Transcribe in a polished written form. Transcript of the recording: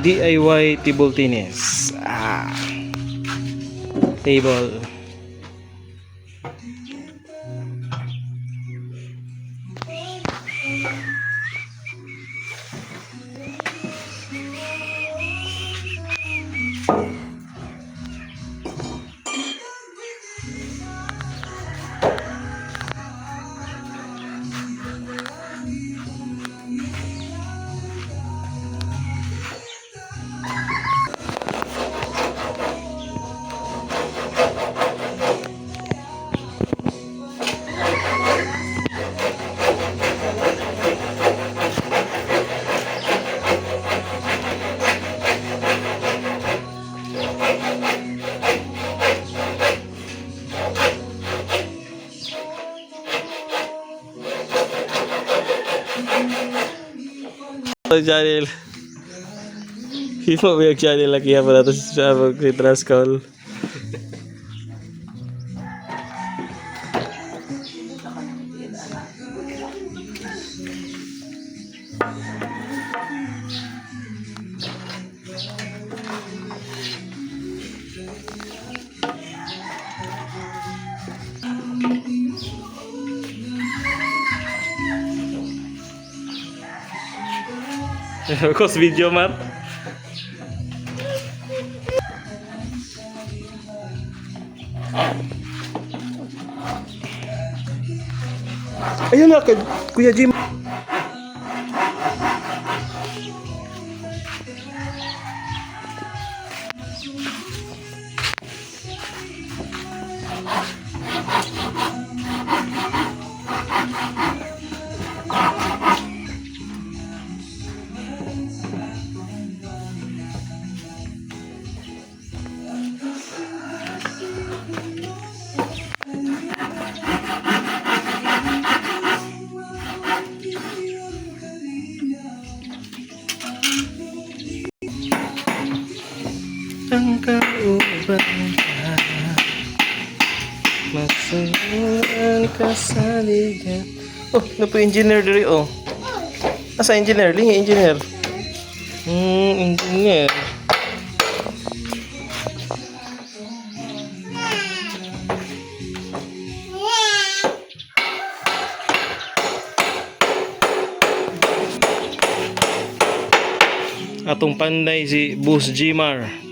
DIY table tennis. Ah. Table. Channel. Himo mo yung channel lagi pa nato sa si Trascol. Kos video mat. Ayun na, kay Kuya Jim. Ang kauban ka. Masulan ka sa ligat. Oh, ano po engineer diri oh. Asa engineer? Lingi engineer. Engineer. Atong panday si Boss Gmar.